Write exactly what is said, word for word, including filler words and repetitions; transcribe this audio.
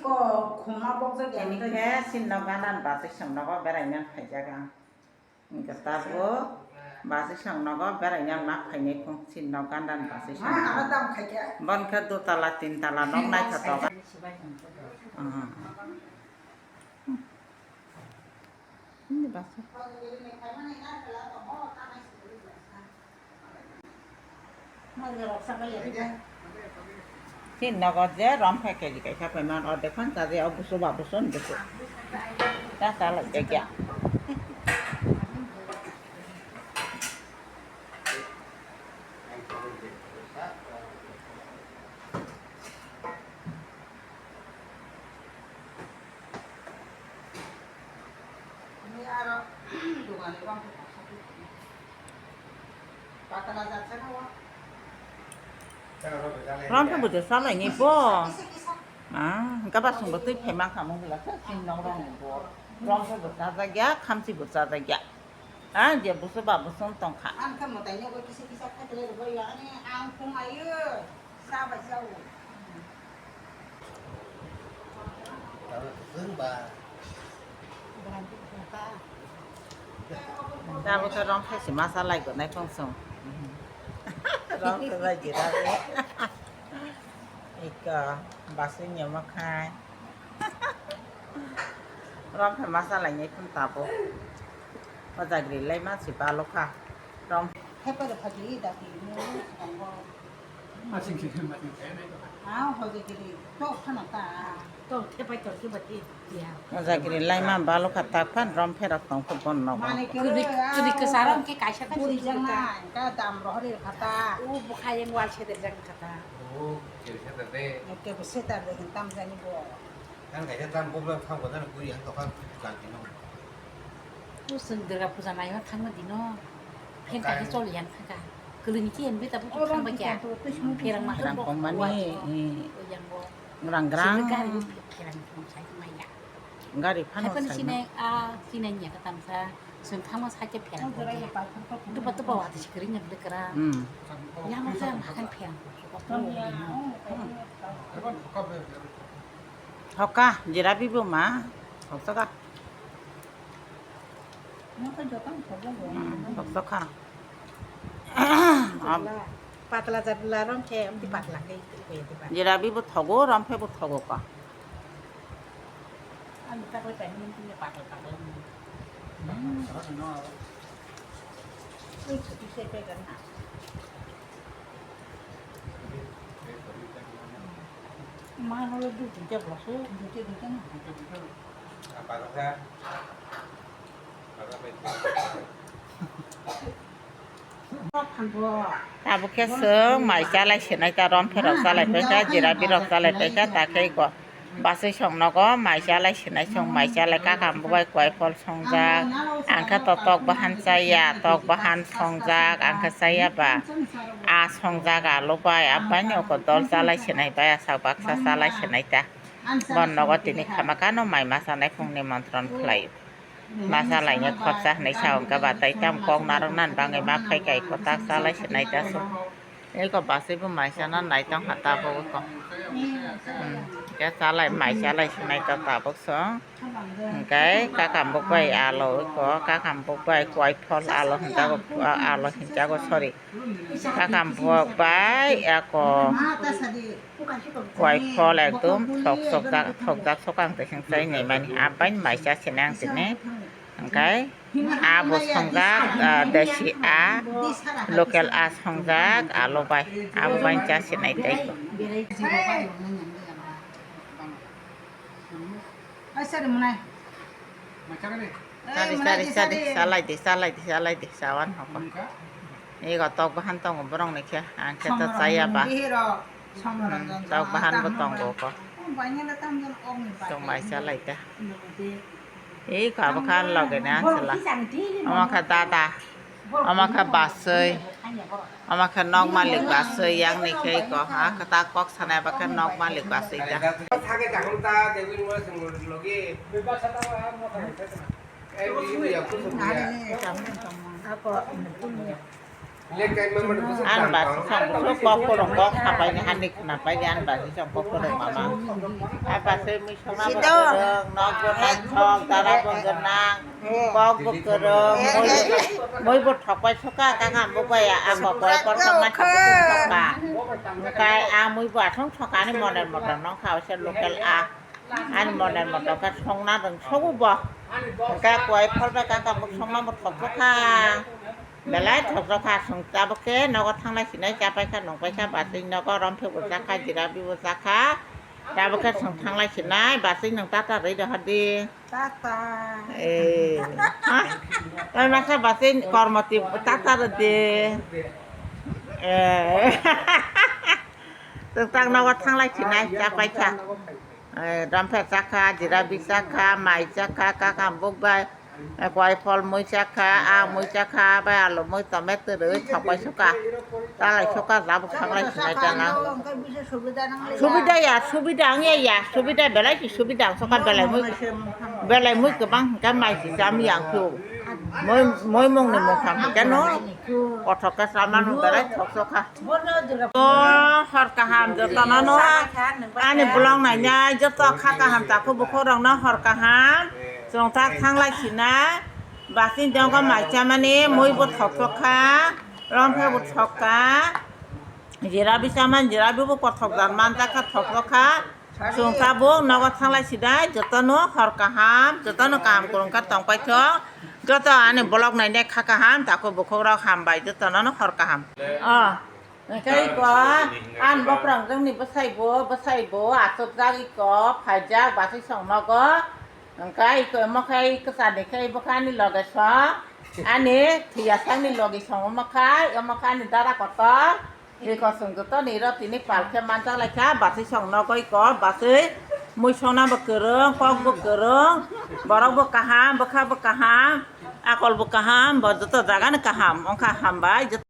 Ko khuma bokjak ya. Tini khe sinno ganan bachwi song nogo beraina phaijak ang. Hwnkhe tabuk bachwi song nogo beraina ma phainai phung sinno ganan bachwi song. Ha, nogo. Aro dam khaikhe. Bon khe dutala tintala nok naithotok. Aha. Ini basa. Sini nogo je rom phe keji kaisa phaimani ordek phan chajago, busu ba busu ni busu. Ta chalai khe ya. Rom khe bujo salai ni bo. Ah, hwnkhe ba songbo twi phai mankha mungla khe sini nok rong ni bo. Rom khe bo chajak ya, khamchi bo chajak ya. Ah, je busu ba busu tong kha. Ang khe mwtai nogo kisa kisa khaitele rwbai ya, ani ang phung ayo. Tabuk khe rom khe se masa lai gonai phung song. Rom khe bai jira re. Ika basui nyama khai. Rom khe masa lai nai phung tabuk. O jagri lai ma se balo kha. Rom. Hepa de phaji da ki mu song. Masing sing masing kaya nai to. Ah, hoje giri. To khana ta. To thepai to ki bati ya. Jagri lai ma balo kha tak phan rom pherok tong kho bon no. Mane kiri kiri kesarong ke kaisa kan puri jang na, ka dam rohori kha ta. U bukhai yang wal seder jang kha ta. Oh, kiri seder de. Ke bu seder de tam jani bo. Ang kaisa tam bo bla thang bo jani puri ang to kha kal kino. Usung Durga puja naima thangma dino. Phen kaisa choli yang thangka. Kwlwini khe embe tabuk thangba kya. Pherang ma. Pherang kong mani, eh. Yang bo. Ngrang grang. Sini gari pherang kong sai maya. Gari phano. Hai phano sai sinai, ah, sinai nya ka tamsa. Sung thangma sai khe pherang kong kya. Tupa tupa wa ta sikri nya bikra. Hmm. Yang ma jang hakan pherang kong. Hoka, jira bibu ma. Hoka. Hmm, sok sok kha. Patla jat la rom khe, amti patla khe, itu khe, itu patla. Jira bi bo thogo, rom khe bo thogo ka. Ani ta koi tani ni patla patla. Hmm. Ui, chuti se pe gan. Ma holo du tinta box, du tinta na. Apa kata? Tabuk khe chwng mai chalai sinai ta, rom pherok chalai paikha, jira birok chalai paikha, ta khe iko bachwi song nogo mai chalai sinai, chwng mai chalai kakam bubai koi phol songjak, ang khe to tok bahan chaya, tok bahan songjak, ang khe chaya ba a songjak alu bai, abaini oko dol chalai sinai bai, asak baksa chalai sinai ta, bon nogo tini khamakano mai ma chanai phung nimontron khlai. Ma chalai ya khorsa hinui sa hwnkhe ba tei tam kok narwk nani bagwi ma phai kai kwtak chalai se nai ta se. Eko bachwi bo mai chana nai tong kha tabuk eko. Hmm. Khe chalai mai chalai se nai ta tabuk song. Hwnkhe kakam buk bai alo eko, kakam buk bai koi phol alo hinjago, alo hinjago, sorry. Kakam buk bai eko koi phol ekdom thok sok jak, thok jak sokang twi seng chai nai mani. Abai mai cha se nang tini. Hwnkhe a bo songjak, ah, desi a, local a songjak, alo bai. Abo bai cha se nai tei. Sari, sari, sari, salai di, salai di, salai di, sawan hoko. Ego tok bahan tongo borok ni khe, ang khe to chaya ba. Hmm, tok bahan bo tongo ko. Chwng mai chalai ta. Ego abo kha loge ni ang chwla. Omo kha dada. Omo kha bachwi. Omo khe nok malik bachwi, yang ni khe ko ha, kwtak kok sanai ba khe nok malik bachwi ta. An basi song bwswk kok kwrwng kok sapai ni hani khwnapai di an basi song kok kwrwng mama. A basi mui songna bo kwrwng, nok bo naithok, dara bo gwnang, kok bo kwrwng, mui bo thokpai soka, kaka bo bai a kok bai korsok ma thokpai soka. Hwnkhe a mui bo aswng soka ani moner motor nongkha, o se local a. Ani moner motor khe songna rwng sobo bo. Hwnkhe koi phol bai kaka bo songma bo thok sokha. Belai thokjak kha, chwng tabuk khe nogo thanglai sinai, chapai kha, nungpai kha, bachwi nogo romphek bo chakha, jirabi bo chakha, tabuk khe chwng thanglai sinai, bachwi nwng tata rwi rohor di. Tata. Eh. Ha? Oi masa bachwi kormoti tata rw di. Eh. Chwng tak nogo thanglai sinai, chapai kha. Eh, romphek chakha, jirabi chakha, mai chakha, kaka buk bai. Eh, koi phol mui chakha, a mui chakha, bai alu mui, tomato rwi thokpai soka. Talai soka, jabuk thanglai sinai tana. Subida ya, subida wngya ya, subida belai si subida ang soka belai mui, belai mui kwbang hwnkhe mai si cham yang su. Mui, mui mung ni mung tham hwnkhe no. Kothok khe sama nung belai thok sokha. O hor kaham jotono no. Ani vlog nainai joto kha kaham takhuk bukhuk rok no hor kaham. Chwng tak thanglai sinai. Bachwi nogo mai chamani mui bo thok thok kha. Romphek bo thok kha. Jirabi chamani jirabi bo kothok jan man jak kha thok thok kha. Chwng tabuk nogo thanglai sinai, jotono hor kaham, jotono kaham kwrwng kha tongpai thok, joto ani vlog nainai kha kaham, takhuk bukhuk rok hambai, jotono no hor kaham. O, hwnkhe iko, ani boprang jongni bwsai bo, bwsai bo achukjak iko, phaijak bachwi song nogo, hwnkhe iko omo khe kwchani khe bo khe ani loge song, ani thwiya sakni logi song omo khe, omo khe ani dara kotor. Iko chwng joto ni ro tini pal khe manjak lai kha, bachwi song nogo iko, bachwi mui songna bo kwrwng, kok bo kwrwng, borok bo kaham, bwkha bo kaham, akol bo kaham, bo joto jaga ni kaham, wngkha hambai.